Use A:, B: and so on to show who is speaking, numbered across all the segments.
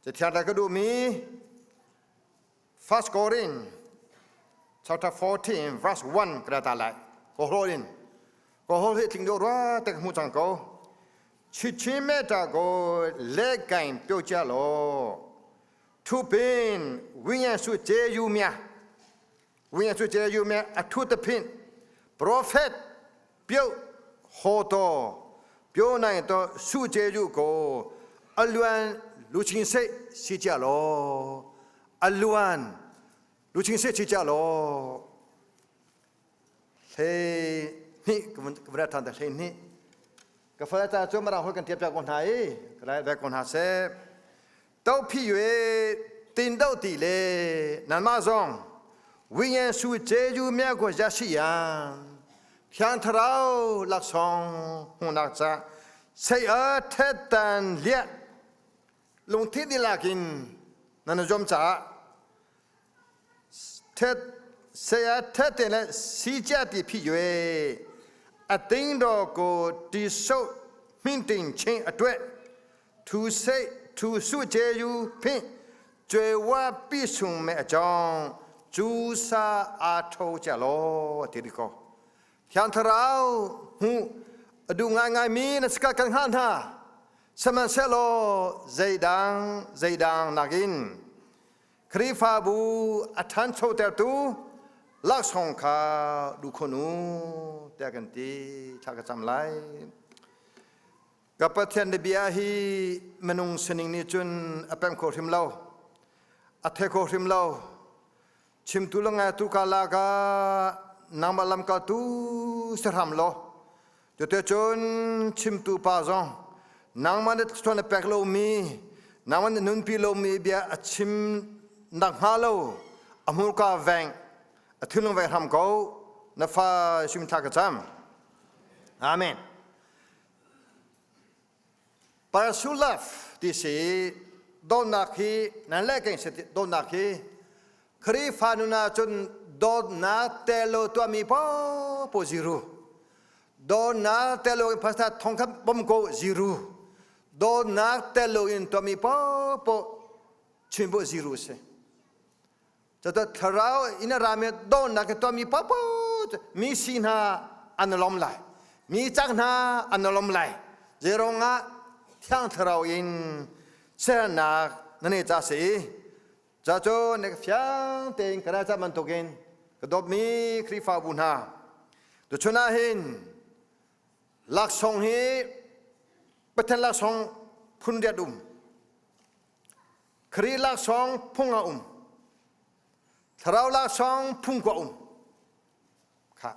A: Cathiang ka duhmi First Korin chapter 14 verse 1 ka ta lai. Ko hol in. Ko hol hi tling do rua te hmu chang ko. Chi chi me ta go le gain pyo cha lo. Thu pin winyan su je yu mya. Winyan su je yu mya a thu ta phin. Prophet pyo ho to pyo nai to su je yu ko aluan luchin se si cha lo aluan luchin se si cha lo hlei hnih ka than ta hlei hnih ka fala ta chu mara hoi kan tiap ko hna i ka lai ve ko hna se to phi yue tin do ti le nan ma zong wiyen su je yu mya ko ya shi yan thiang tharau laksong hungnak cha sei a thet tan liat lungthin dilakin nan zom caah Thet saya thet te le si chia ti phi yue a ting do ko ti so min ting ching a twe thu se thu su che yu phin chwe wa pi sung me a chong chu sa a tho cha lo ti di ko Thiang Thlarau hmu a duh ngaingai mi na sika kan hngah hna sihmanhsehlaw zeidang zeidang nakin Khrihfabu a ṭhanchotertu laksawng kha duh khun u tiah kan ti thla ka cam lai. Ka Pathian na bia hi minung sining nih cun a pemh kho hrim lo, a the kho hrim lo. Chimtu le ngaitu ka lak ah nangmah lamkaltu si hram law, cuticun chimtu pa zong nangmah nih thluachuah na pek lomi, nangmah nih nunpi lomi bia a chim nakhnga lo a hmurka veng, a thinlung veng hram ko, na fa hrim thla ka cam. Amen. Pursue love ti si dawtnak hi nan le keng si dawtnak hi Khrihfa nun ahcun dawtnak tel lo tuahmi popo zero dawtnak tel lo in pastor thong khat bom ko zero dawtnak tel lo in tuahmi popo chin bu zero si Cucu thlarau in a rami dawtnak in tuahmi paohpaoh mi si hna an lawm lai. Mi cak hna an lawm lai. Zeiruangah Thiang Thlarau in sernak na nei ca si. Ca cu na fiang tein ka ra ca bantukin ka dawtmi Khrihfabu hna tuchun ah hin laksawng hi Pathian laksawng phun riat um. Khrih laksawng phung a um. Thlarau laksawng phung ko um. Kha.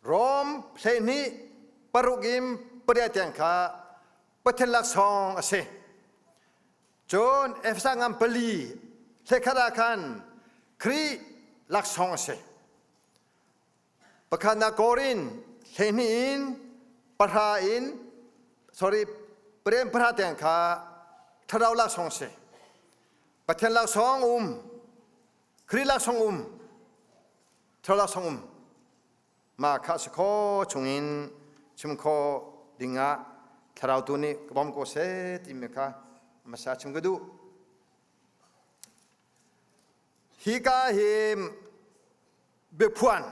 A: Rom 12 paruk in pariat tiang kha Pathian laksawng a si. Cun Efesa ngam pali hlekhat ah khan Khrih laksawng a si. Pakhatnak Korin 12 in pahra in sorry prem pahra tiang kha thlarau laksawng si. Pathian laksawng um, Khrih laksawng um, thlarau laksawng um. Ma kha si kho chungin chim kho dingah thlarau tu nih ka bawm ko seh timi kha hmasa chim ka duh. Hika hi biaphuan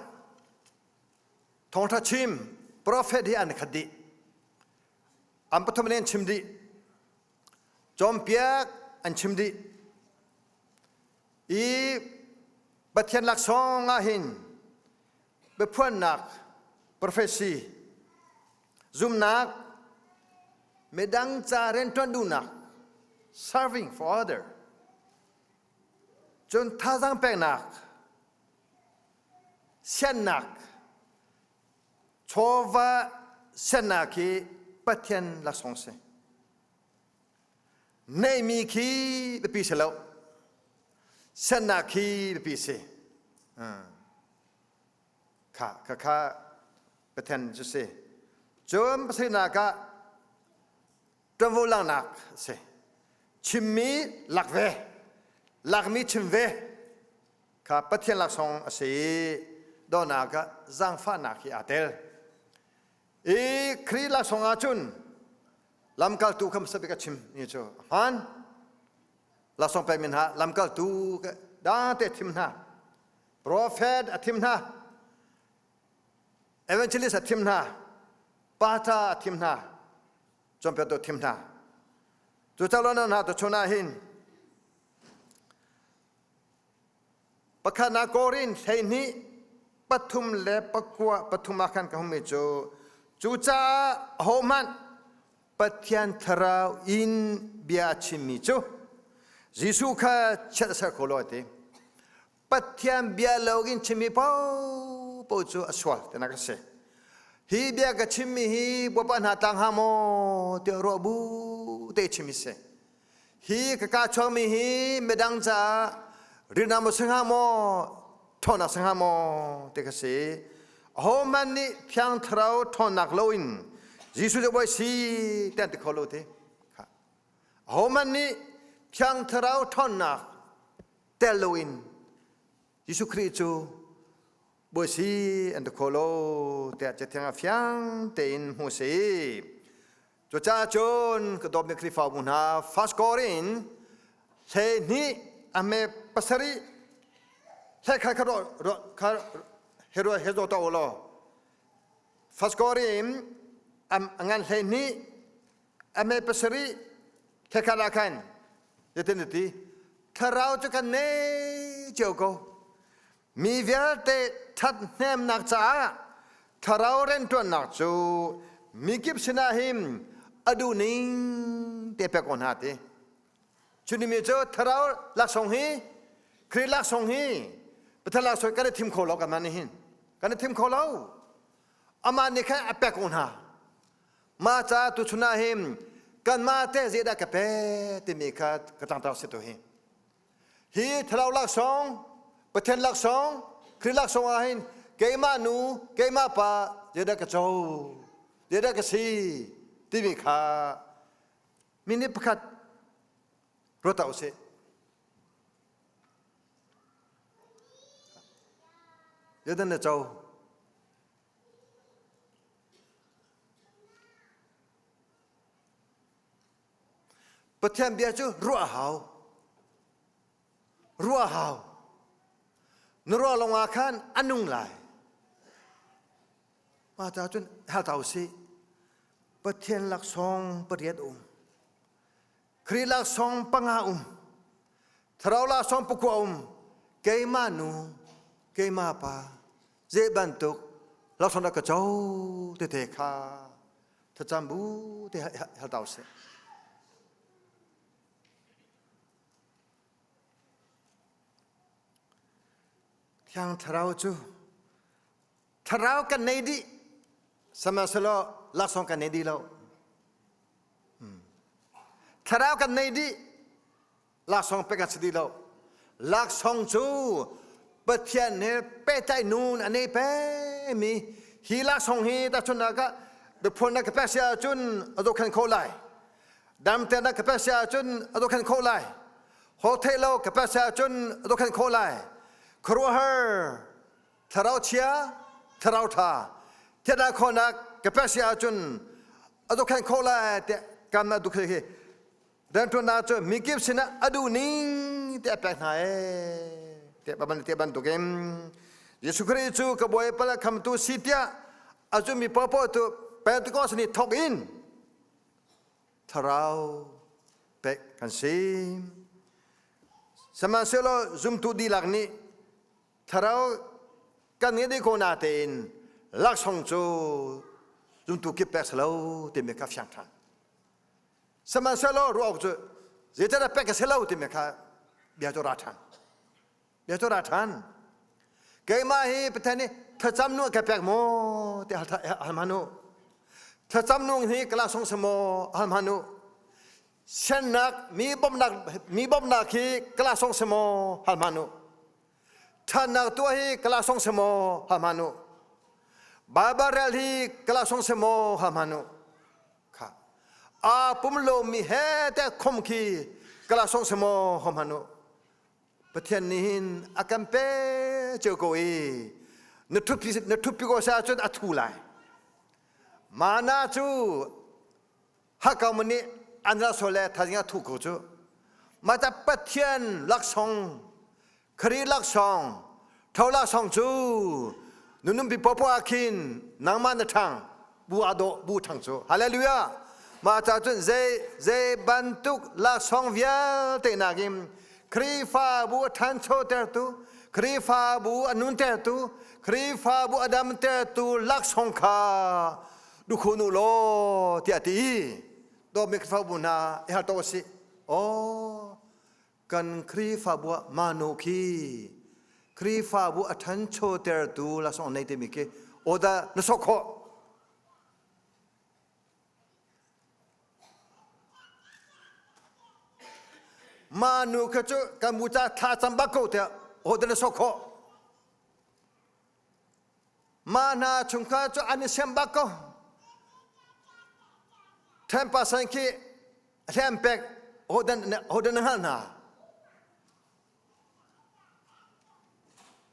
A: thawngṭha chim profet hi an khat dih an pathum in an chim dih cawnpiak an chim dih i Pathian laksawng ah hin biaphuannak prophecy zumnak midang ca rianṭuan duhnak serving for other Cun thazaang peknak, siannak, chawva siannak hi Pathian laksawng si. Neihmi khi biapi si lo. Siannak khi biapi si. Kha kha kha Pathian cu si. Cun pasarihnak ah ṭuanvo laknak a si. Chimmi lak ve, lakmi chim ve kha Pathian laksawng a si i dawhnak ah zaangfahnak hi aa tel. I Khrih laksawng ahcun lamkaltu kha hmasa bik a chim ni cu a hmaan. Laksawng pekmi hna lamkaltu da te thim hna. Prophet a thim hna. Evangelist a thim hna. Pastor a thim hna. Cawnpiaktu a thim hna. Cu calo hna tu chun ah hin Pakhatnak Korin 12 pathum le pakua pathum ah khan ka hummi cu cucaah ahohmanh Pathian thlarau in bia a chimmi cu Jesuh kha chiat a ser kho lo a ti. Pathian bia lo in chimmi paohpaoh cu a sual tinak a si. Hi bia ka chimmi hi Bawipa hna tlang hnga maw tiah ruah bu te chim hi si. Hi ka kaa chuakmi hi midang caah rinam a si hnga maw, ṭhawnnak si hnga maw ti ka si. Ahohmanh nih Thiang Thlarau ṭhawnnak loin Jesuh cu Bawi si ti an ti kho lo ti. Ahohmanh nih Thiang Thlarau ṭhawnnak tel loin Jesuh Khrih cu Bawi si an ti kho lo tiah Cathiang ah fiang tein hmuh a si. Cucaah cun ka dawtmi Khrihfabu hna fast in 12 a hme pasarih hlei kha kha kha he ruah he zaw to law fast in a ngan 12 a hme pasarih hlei kha lah khan zeitin ti thlarau cu kan nei cio ko Mi vialte ṭhathnemnak caah thlarau rianṭuannak cu mikip sinah hin a duhning te pek ko hna ti. Cunimi cu thlarau laksawng hi Khrih laksawng hi Pathian laksawng kan i thim kho lo kanmah nih hin kan i thim kho lo. Amah nih khan a pek ko hna. Mah caah tuchun ah hin kanmah teh zeidah ka pe timi kha ka tlangtar si tu hi. Hi thlarau laksawng, Pathian laksawng, Khrih laksawng ah hin keimah nu, keimah pa zeidah ka co, zeidah ka si timi kha minute pakhat ruat ta usih. Zeidah na co? Pathian bia cu ruah a hau. Ruah a hau. Na ruah lawng ah khan a nung lai. Mah ca cun hal ta usih. Pathian laksawng pariat um. Khrih laksawng panga um. Thlarau laksawng pakua um. Keimah nu, keimah pa, zei bantuk laksawng dah ka co tete kha Thlacam bu te hal ta usih. Thiang Thlarau cu Thlarau kan nei dih sihmanhsehlaw laksawng kan nei dih lo. Thlarau kan nei dih Laksawng pek a si dih lo. Laksawng cu Pathian he pehtlaih nun a nei pengmi hi laksawng hi tahchunhnak ah biaphuannak ka pek si ahcun a zohkhenh khawh lai. Damternak ka pek si ahcun a zohkhenh khawh lai. Holh lo ka pek si ahcun a zohkhenh khawh lai. Khuaruahhar thlarau chia, thlarau ṭha thianah khawhnak ka pek si ahcun a zohkhenh khawh lai tiah kan a duk hi Rianṭuannak cu mikip sinah a duh ning te a pek hna ee tiah bantukin Jesuh Khrih cu ka Bawipa le khamtu si tiah a zummi paohpaoh cu Pentecost ni thawk in thlarau pek kan si. Sihmanhsehlaw zumtu dihlak nih thlarau kan ngeih dih ko natein laksawng cu zumtu kip pek si lo timi kha fiang ṭhan. Sihmanhsehlaw ruah awk cu zeicahdah pek a si lo timi kha bia cu ra ṭhan. Bia cu ra ṭhan. Keimah hi Pathian nih thlacam nu ka pek maw ti hal hman u. Thlacam nung hi ka laksawng si maw hal hman u. Siannak mi bawmhnak mi bawmhnak hi ka laksawng si maw hal hman u. Ṭhatnak tuah hi ka laksawng si maw hal hman u. Baibal rel hi ka laksawng si maw hal hman u. Kha aa pum lomi he te khom khi kala song se maw hom han u Pathian nih hin a kan pe cio ko i na thupi na thupi ko sa cun a thu lai mana cu hakau nih an ra so le thazing a thu ko cu. Mah Pathian laksawng, Khrih laksawng, tho laksawng cu nunumpi popoh ah khin nangmah na ṭhang bu ah dawh bu ṭhang cu. Hallelujah! Mah ca cun zei zei bantuk laksawng vialte nakin Khrihfabu a ṭhanchotertu, Khrihfabu a nuntertu, Khrihfabu a damtertu laksawng kha dukhun u law tiah a ti. Dawtmi Khrihfabu hna i hal to usih. Aw, kan Khrihfabu ah manu khi Khrihfabu a ṭhanchotertu laksawng nei timi khi aw dah na sawk khawh. Mah nu kha cu kan bu ca thla cam bak ko tiah hodah na sawk khawh? Mah hna chungkhar cu an i sem bak ko. 10% khi hlem pek hodah hodah na hngalh hna?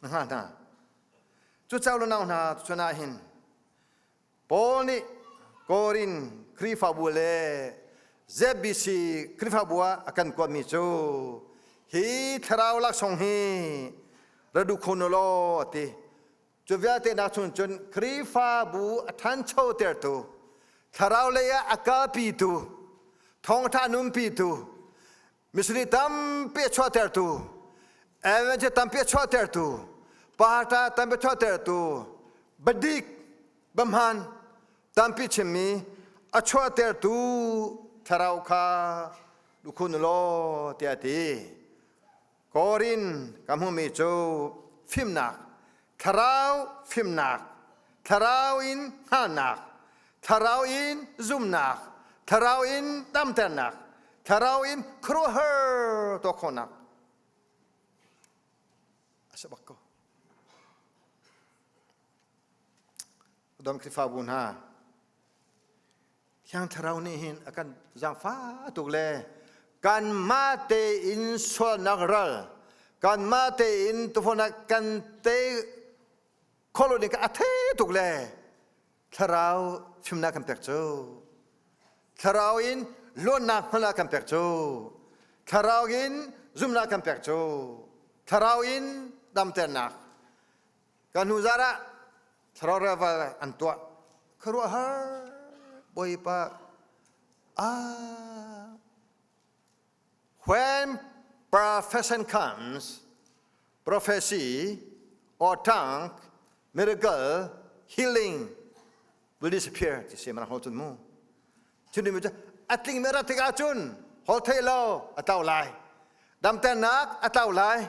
A: Na hngalh hna. Cu cau le nau hna chun ah hin Paul nih Korin Khrihfabu le ZBC Khrihfabu ah a kan kuatmi cu hi thlarau laksawng hi ra duh khun u law a ti. Cu vialte nak chung cun Khrihfabu a ṭhanchotertu, thlarau lei ah a kalpitu, thawngṭha nunpitu, missionary tampi a chuahtertu, adventure tampi a chuahtertu, parta tampi a chuahtertu, badik, bamhan tampi chimmi a chuahtertu thlarau kha lukhun law tiah a ti. Korin ka hmumi cu fimnak, thlarau fimnak, thlarau in hngalhnak, thlarau in zumnak, thlarau in damternak, thlarau in khuaruahhar tuah khawhnak a si bak ko. Dom Khrihfabu hna, Thiang Thlarau nih hin a kan zaangfah tuk le kanmah tein sualnak ral, kanmah tein tufanak kan tei khawh lo ding a thei tuk le Thlarau fimnak kan pek cu. Thlarau in luatnak hmanh kan pek cu. Thlarau in zumhnak kan pek cu. Thlarau in damternak. Kan hnu zar ah thlarau revival an tuah. Khuaruahhar Bawipa ah when perfection comes prophecy or tongue miracle healing will disappear ti se mana hol cun mu cun mi cu a tling mi rat tikah cun hol thei lo a tlau lai damternak a tlau lai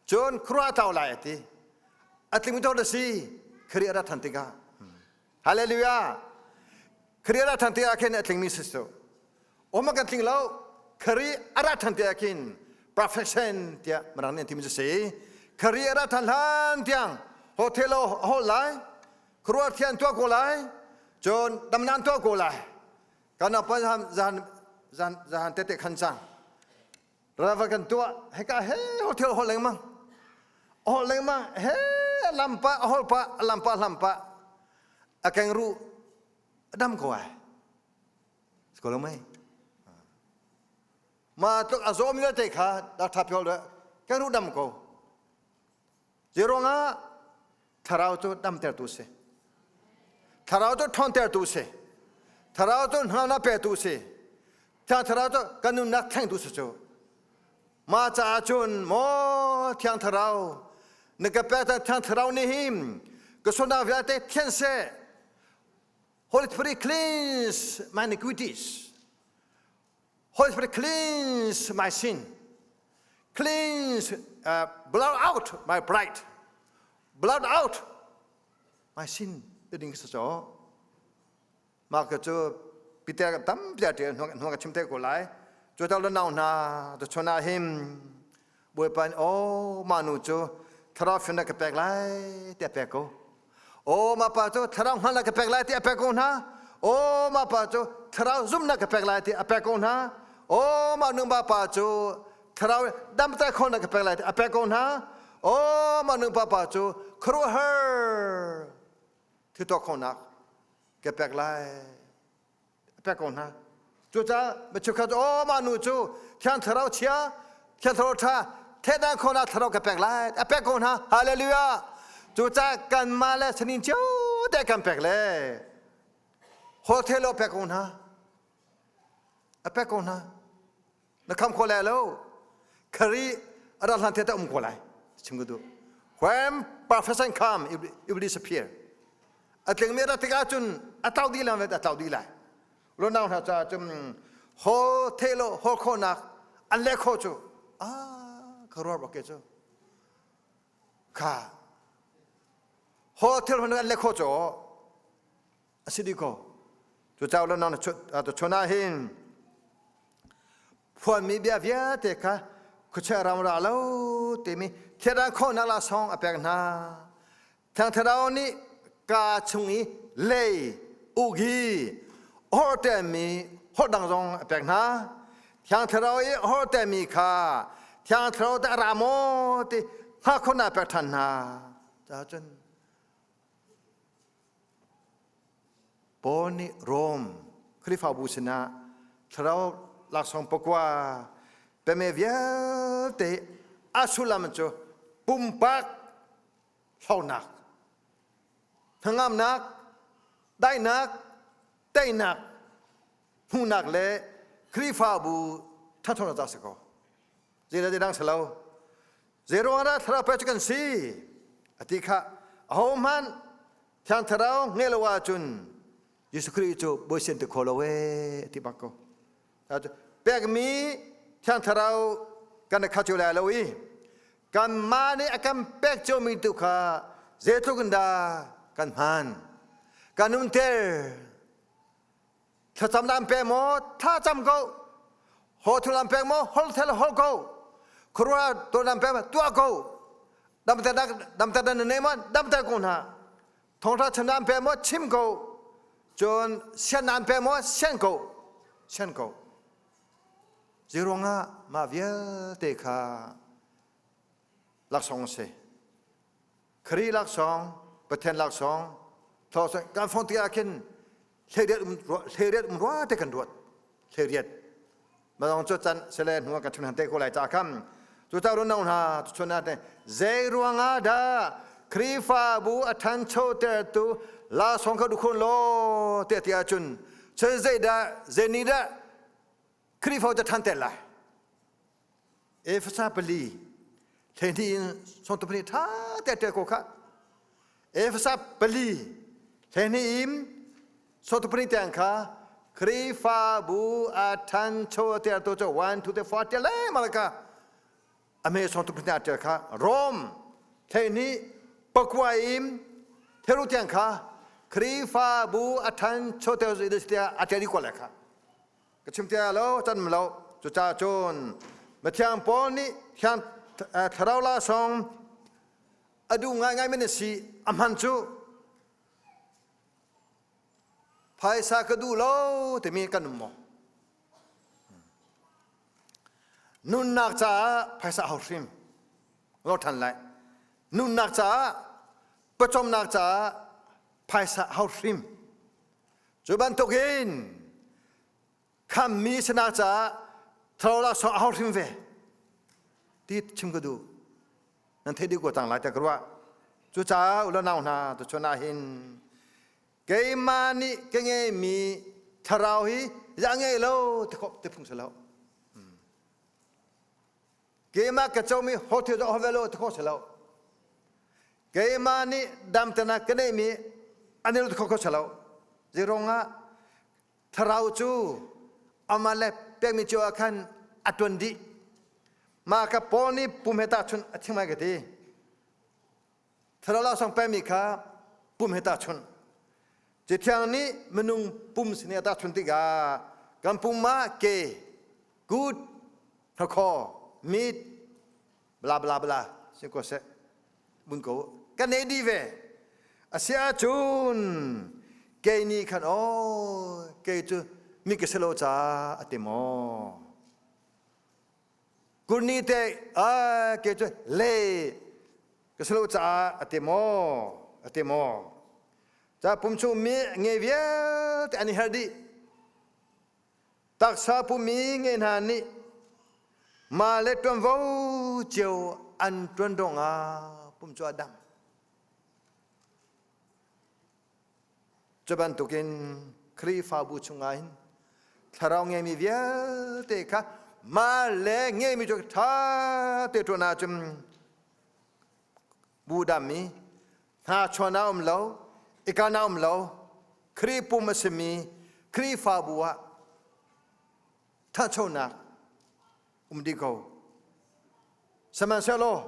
A: cun khua a tlau lai a ti a tling mi to si Khrih a rat than tikah hallelujah Khrih a rat than tikah khin a tling mi si su oma kan tling lo Khrih a rat than tikah khin perfection tiah mirang nih an ti mi cu si Khrih a rat than hlan tiang hotel hol lai khuaruah thian tuah ko lai cun damnan tuah ko lai kan apa zan zan zan tete khan cang rava kan tuah heka he hotel hol lengmang hol lengmang he lampa hol pa lampa lampa a kengru dam ko ai ko lo mai ma tluk a zawm vialte kha dak tha phiol kengru dam ko Zeiruangah thlarau cu damtertu si. Thlarau cu ṭhawntertu si. Thlarau cu hngalnak petu si. Thiang Thlarau cu kan nunnak thlengtu si cu. Mah caah cun maw Thiang Thlarau na ka pek Thiang Thlarau nih hin ka sualnak vialte thianh seh. Holy Spirit cleanse my iniquities. Holy Spirit cleanse my sin. Cleanse, blot out my pride. Blot out my sin. Ti ding sa cho. Ma ka cu Peter tampi a ṭial hnu ka chim te ko lai. Cu tal nau hna tu chon ah him Bawipa nih oh mah nu cu thlarau fimnak ka pek lai tiah pek ko. Oh mah pa cu thlarau hngalhnak ka pek lai tiah pek ko hna. Oh mah pa cu thlarau zumhnak ka pek lai tiah a pek ko hna. Oh mah nu mah pa cu thlarau damter khawhnak ka pek lai tiah a pek ko hna. Oh mah nu pa pa cu khuaruahhar thil tuah khawhnak ka pek lai a pek ko hna. Cucaah michukhat aw mah nu cu Thiang Thlarau chia, Thiang Thlarau ṭha, thehdan khawhnak thlarau ka pek lai. A pek ko hna. Hallelujah. Cucaah kanmah le sanin cio te kan pek le hotel pek ko hna. A pek ko hna. Na kham kho lai lo. Khari a rat hlan te um ko lai. Chim ka duh. When perfection come, it will disappear. A tlingmi rat tikah cun a tlau dih lai, a tlau dih lai. Ronau hna caah cun ho the lo ho khawhnak an leh khawh cu ah ka ruar bak ke cu kha ho thil hman an leh khawh cu a si dih ko cu cau lo nang na chun ah hin phuanmi bia vialte kha khuachia ram ra lo timi thiadan khawhnak la song a pek hna Thiang Thlarau nih kaa chung i lei, ugi, hortemi holh dang zong a pek hna. Thiang Thlarau i hortemi kha Thiang Thlarau teh a ra maw ti hngalh a pek ṭhan hna. Cun Paul nih Rom Khrihfabu sinah Thlarau laksawng pakua peme vialte a sullam cu pumpak hlaunak, hnangamnak, daihnak, teinak, hmuhnak le Khrihfabu ṭhathonak ca si ko. Zeidah dang si lo. Zeiruang ah thlarau pek cu kan si? Ati kha ahohmanh Thiang Thlarau ngeih lo ahcun Jesuh Khrih cu Bawi sian ti kho lo ee ti bak ko. Pekmi Thiang Thlarau kan i khat cio lai lo i kanmah nih a kan pek ciomi tu kha zeitluk in dah kan hman kan umter thlacam dah an pek maw thlacam ko hawthul an pek maw holthel hol ko khuaruah tuah an pek maw tuah ko damter damter na nei maw damter ko hna thawngtha chim an pek maw chim ko cun sian an pek maw sian ko sian ko Zeiruangah mah vialte kha laksawng a si? Khrih laksawng, Pathian laksawng, thawng kan fong tikah khin hleiriat um hleiriat um rua te kan ruat. Hleiriat. Madong cu can sele hnu kan thun han te ko lai ca kham. Cu ta run nong hna chun na te zei ruangah dah Khrihfabu a thancho tertu la song kha dukhun lo te ti ahcun cun zeidah zei nih dah Khrihfa cu ṭhan te lai. Efesa pali hleihnih in sawmtu pahnih ṭha te ṭial ko khah. Efesa pali hleihnih in sawmtu pahnih tiang kha Khrihfabu a ṭhancho tertu cu 1 2 3 4 ṭial lengmang kha a hme sawmtu pahnih a ṭial kha Rom hleihnih pakua in theru tiang kha Khrihfabu a ṭhancho tertu tiah a ṭial dih ko lai kha. Ka chim tia lo can lo cucaah cun Mathiang Paul nih thiang thlarau la song a duh ngaingai mi na si a hman cu phaisa ka duh lo timi kan um maw nunnak caah phaisa hau hrim lo than lai nunnak caah pawcawmnak caah phaisa hau hrim Cu bantukin khammi sinak caah thlarau laksawng a hau hrim ve ti chim ka duh. Nan theih dih ko cang lai tiah ka ruah. Cucaah u le nau hna tuchun ah hin keimah nih ka ngeimi thlarau hi za ngei lo ti khawh ti phung si lo. Keimah ka comi hotel zong ve lo ti khawh si lo. Keimah nih damtenak ka neihmi an i kho kho si lo. Zeirong ah thlarau cu amah le pekmi cio ah khan a tuan dih. Mah ka Paul nih pum he tahchunh a chim ai ka ti. Thlarau laksawng pekmi kha pum he tahchunh. Cathiang nih minung pum sin a tahchunh tikah kan pum ah ke, kut, hnakhaw, mit, bla bla bla si ko seh mun ko kan nei dih ve a si ahcun kei nih khan aw kei cu mi ka si lo ca a ti maw kurni te a kei cu le ka si lo caah a ti maw a ti maw ca pum chung mi nge vialte an i herh dih. Taksa pumi nge hna nih mah le ṭuanvo cio an ṭuan ruangah pum cu a dam. Cu bantukin Khrihfabu chungah hin thlarau ngeimi vialte kha mah le ngeimi cu ṭha te ṭuan ahcun bu dammi hna chuan a um lo, ikan a um lo, Khrih pum a simi Khrihfabu ah ṭhanchonak um dih ko. Sihmanhsehlaw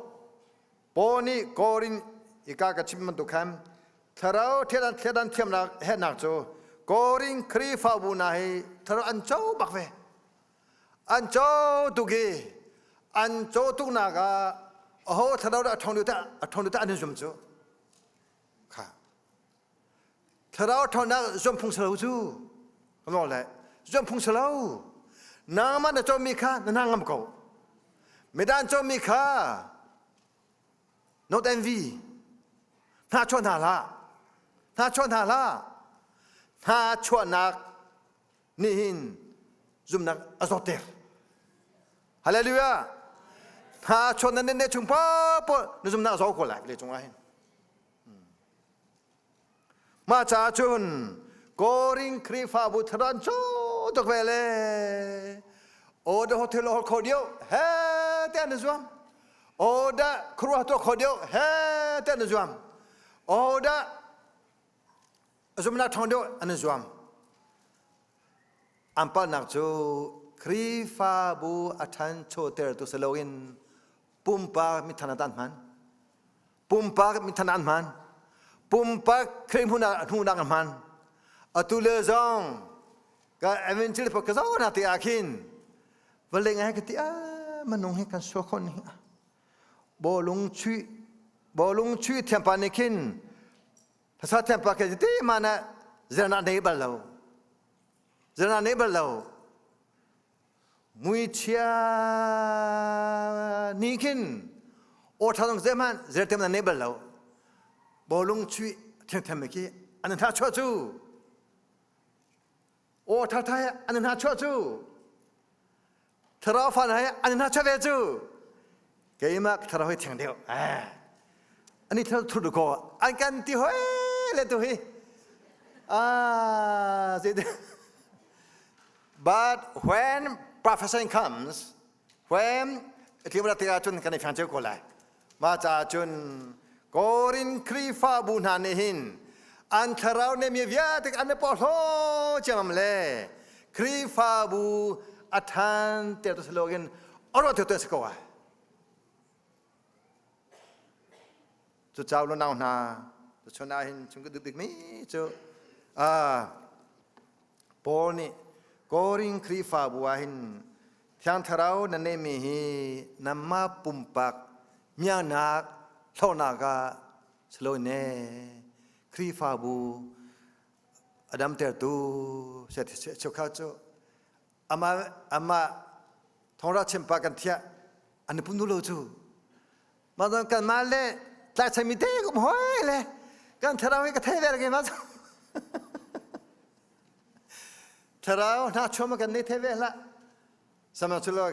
A: Paul nih Korin ika ka chim bantuk khan thlarau thledan thledan thiamnak herhnak cu Korin Khrihfabu hna hi thlarau an co bak ve. An co tuk i an co tuknak ah aho thlarau dah a ṭhawng deuh a ṭhawng deuh an in zum cu. Kha. Thlarau ṭhawnnak zuam phung si lo cu. Ka le zuam phung si lo. Nangmah na comi kha na hna ngam ko. Midang comi kha not envy. Hna chuah hna hlah. Hna chuah hna hlah. Hna chuahnak nih hin zumnak a zawtter. Hallelujah. Hna chuah nan ne chung paoh na zumnak a zaw ko lai le cungah hin. Mah caah cun Korin Khrihfabu thran cu tuk ve le order hotel hol kho dio he te an zuam order khuruah tuah kho dio he te an zuam order zumnak thong dio an zuam an palnak cu Khrihfabu a ṭhanchoter tu si loin pumpak mithan an hman pumpak mithan an hman pumpak Khrih hmun ah hnunak an hman atu le zong ka evangelist ka zo na te ah khin vale ngai ka ti a manung hi kan sual khon hi bolung chui bolung chui thiampa nih khin Hasa thiampa ke ti ma na zerna nei bal lo zerna nei bal lo Muichia nih khin aw ṭha zong zeihmanh zertem na nei bal lo. Bawlung chuih thiangthiam khi an hna chuah cu. Aw ṭha ṭha an hna chuah cu. Thlarau fa he an hna chuah ve cu. Keimah thlarau hi thiang deuh. Eh. Ani thlarau thur ko an kan ti hoi le tu hi. Ah, But when prophesying comes, when tlimra te ahcun kan i fiang cio ko lai. Mah caah cun Korin Khrihfabu hna nih hin an thlarau ne mi vialte an i porhlaw ciammam le Khrihfabu a ṭhan ter tu si loin a ruah tu si ko ai. Cu cau lo nau hna tuchun ah hin chung ka duh bikmi cu Paul nih Korin Khrihfabu ah hin Thiang Thlarau na neihmi hi nanmah pumpak miaknak hlawknak ah si loin ne Khrihfabu a damtertu cheukhat cu amah amah thawngra chimpa kan thiah an i pum duh lo cu mah zong kanmah le tlaichanmi te kum hoi le kan thlarau hi ka thei ve ke ma thlarau hna chuam kan nei thei ve hlah sama chu lo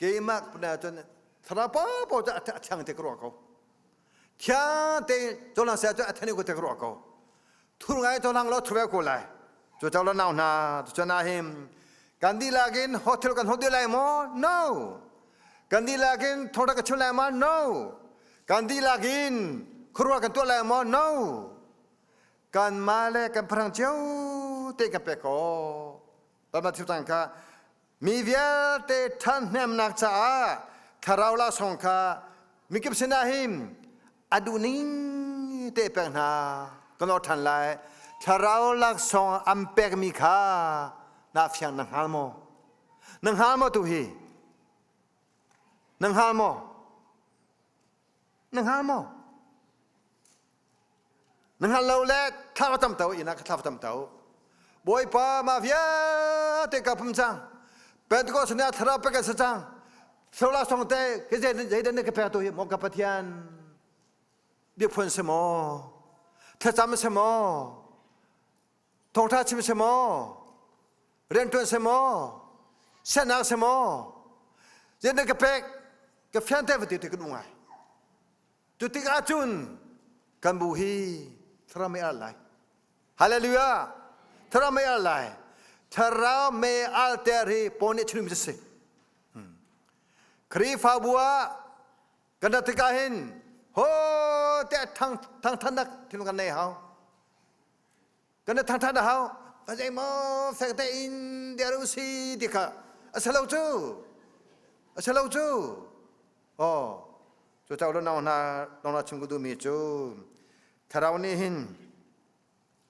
A: keimah puna cun thlarau po po cu a thiang te ka ruah ko thiang te colang sia cu a thani ko te ka ruah ko thur ngai colang lo thur ve ko lai cu cau lo nau hna cu na him kan dihlak in hotel kan hot lai maw no kan dihlak in thawngṭha ka chim lai maw no kan dihlak in khuaruah kan tuah lai maw no kan mah le kan pharang cio te kan pek ko Palma thil tang kha mi vialte ṭhahnemnak caah thlarau laksawng kha mikip sinah hin a duhning te pek hna kan or ṭhan lai thlarau laksawng an pekmi kha na fiang na hngal maw na hngal maw tu hi na hngal maw na hngal maw Na hngal lo le thla va tam to inn ah ka thla va tam to. Bawipa mah vialte ka pum cang. Pentecost ni ah thlarau pek an si cang. Sola song te ke zeidan ne ka pek tu hi maw ka Pathian biaphun si maw thlacam si maw thawngtha chim si maw riantuan si maw? Siannak si maw? Zein ka pek ka fian te va ti ti kan ngai. Cu tik ahcun kan bu hi thlarau mei al lai. Hallelujah! Thlarau mei al lai. Thlarau mei al ter hi Paul nih chim si. Khrihfabu ah kan rat tikah hin ho te thang thang thannak thil kan nei hau. Kan thang than hau. Ka zei maw fek te in der u si ti kha a si lo cu. A si lo cu. Aw, cu cau lo nau hna nong na chim ka duhmi cu thlarau nih hin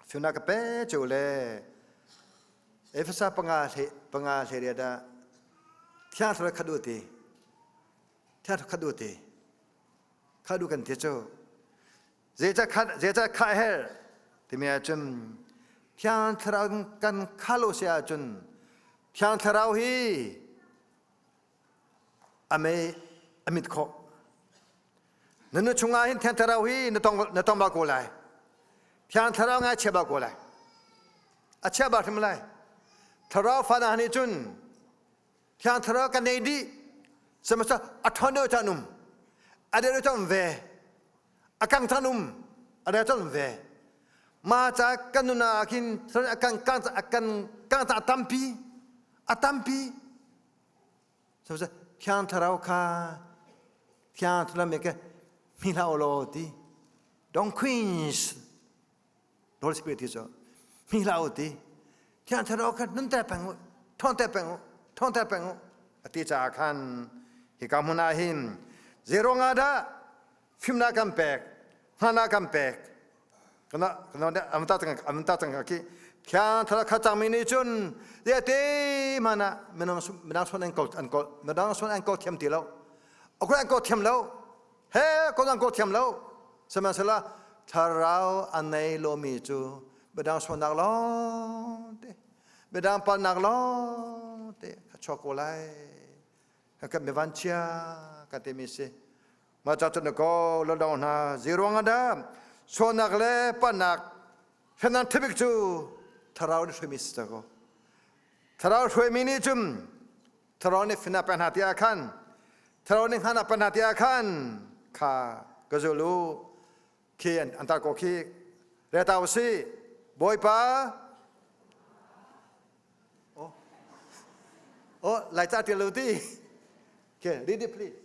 A: fimnak ka pe cu le Efesa panga hle panga hle ria dah thiang thlarau khat u ti thiang thlarau khat u ti khat u kan ti cu zeicah khat zeicah khah her timi ahcun thiang thlarau kan khalo si ahcun thiang thlarau hi A mei a mit khawh. Na nu chungah hin Thiang Thlarau hi na tong na tong bal ko lai. Thiang Thlarau ngai chia bal ko lai. A chia bal hrim lai. Thlarau fa hna nih cun Thiang Thlarau kan nei dih. Sihmanhsehlaw a ṭhawn deuh caan um. A deuh caan ve. A kang caan um. A deuh caan ve. Ma ca kan nun ah khin a kan kang a kan kang ta tampi a tampi Thiang Thlarau kha Thiang Thlarau me ke hmi hlah law ti don't quench the Holy Spirit ti cu hmi hlah u ti Thiang Thlarau kha nun ter peng u thawng ter peng u thawng ter peng u a ti caah khan hika hmun ah hin zeiruang ah dah fimnak kan pek hngalhnak kan pek kana kana amta tang amta tang ki thiang thara kha changmi nih cun te te mana minang minang son an ko an ko midang son an ko thiam ti lo akun an ko thiam lo he ko an ko thiam lo sihmanhsehlaw thlarau an nei lomi cu midang sonnak lawng te midang palnak lawng te kha chuak ko lai kan mi van chia kan timi si Mah ca cun ko lodong hna ziruang ah dah sualnak le pannak hriamnam thibik cu thlarau nih hruaimi si ko. Thlarau hruaimi nih cun thlarau nih fina pek hna ti ah khan thlarau nih hnganak pek hna ti ah khan kha ka zul u khi an tar ko khi reta u si Bawipa Oh Oh lai ca tial lo ti Okay read it please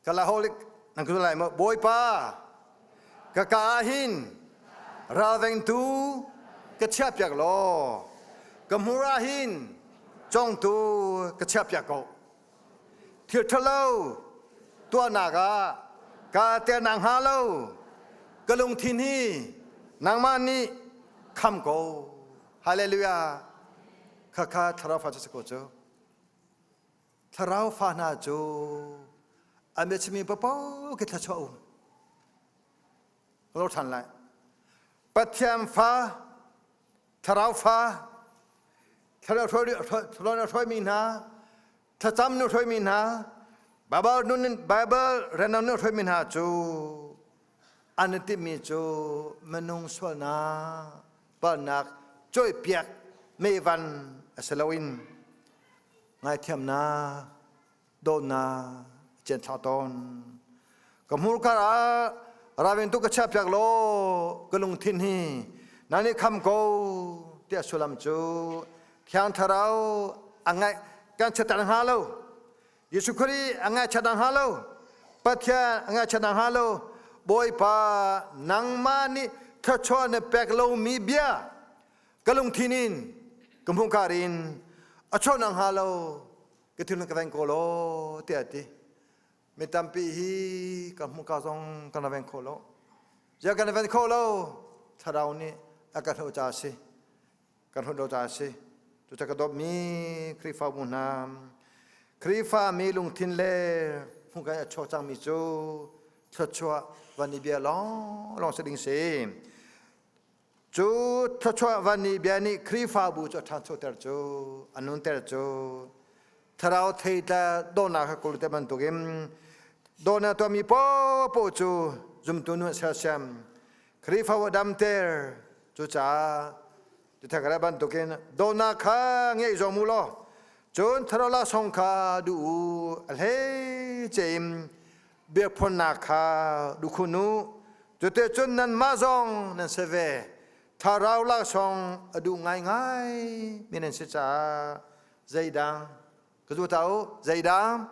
A: Kalaholik nan ku lai maw Bawipa ka ka ah hin ralvengtu ka chiahpiak law ka hmur ah hin congtu ka chiahpiak ko Thil ṭhalo tuahnak ah kaa tel nakhnga lo ka lungthin hi nangmah nih kham ko. Hallelujah. Khakha thlarau fa cu si ko cu. Thlarau fa hna cu an biachimmi paoh khi thluachuah um. Lo ṭhan lai. Pathian fa thlarau fa thlarau hruaimi hna thlacam nu hruaimi hna Bible nun Bible renam nu hruaimi hna cu an i timhmi cu minung sualnak palhnak cawipiak meivan a si loin ngaithiamnak dawtnak cian thlah tawn ka hmurka ah ravin tu ka chiah piak law ka lungthin hi na nih kham ko tiah sullam cu thiang thlarau a ngaih kan chiat hnga lo Jesuh Khrih a ngaihchiat hnga lo Pathian a ngaihchiat hnga lo Bawipa nangmah nih thluachuah na pek lomi bia ka lungthin in ka hmurka in a chuah hnga lo ka thinlung ka veng ko law tiah a ti mi tampi hi ka hmuka zong kan veng kho lo ziah kan ven kho lo thlarau nih a kan hloh ca a si kan hloh lo ca a si cucaah ka dawtmi Khrihfabu hna Khrihfa mi lungthin le hmuka a chuak cangmi cu thluachuah van i bia lawng lawng si ding si Cu thluachuah van nih bia nih Khrihfabu cu a ṭhanchoter cu, a nunter cu. Thlarau theitla dawhnak kha kawl te bantukin dawhnak tuahmi popo cu zumtu nu an sersiam. Khrihfabu damter. Cucaah Tithakara bantukin dawhnak kha ngeih zong mu law cun thlarau laksawng kha duh u a hlei ceim biakphonnak kha duh khun u cute cun nanmah zong nan si ve thlarau laksawng a duh ngaingai mi nan si caah zeidang ka zu ta u zeidang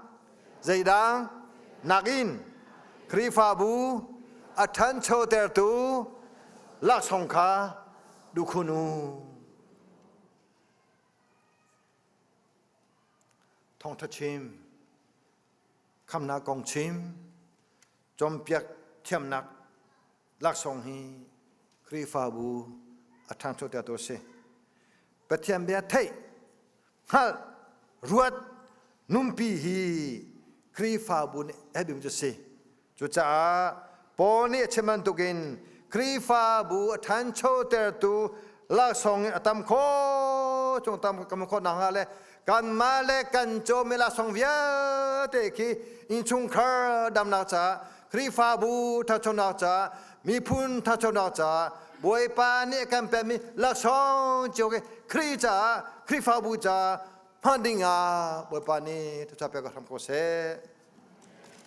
A: zeidang nakin Khrihfabu a ṭhanchotertu laksawng kha duh khun u. Thawngṭha chim, khamnak kong chim, cawnpiak thiamnak laksawng hi Khrihfabu a ṭhangchotertu a si. Pathian bia theih, hngalh, ruat, nunpi hi Khrihfabu nih a bim cu si. Cucaah Paul nih a chim bantukin Khrihfabu a ṭhanchotertu laksawng in a tam khawh chung tam kan khawh nakhnga le kanmah le kan cawmi laksawng vialte khi innchungkhar damnak caah Khrihfabu ṭhanchonak caah miphun ṭhanchonak caah Bawipa nih a kan pekmi laksawng cio khi Khrih caah Khrihfabu caah hman ding ah Bawipa nih thluachuah pek hram ko seh.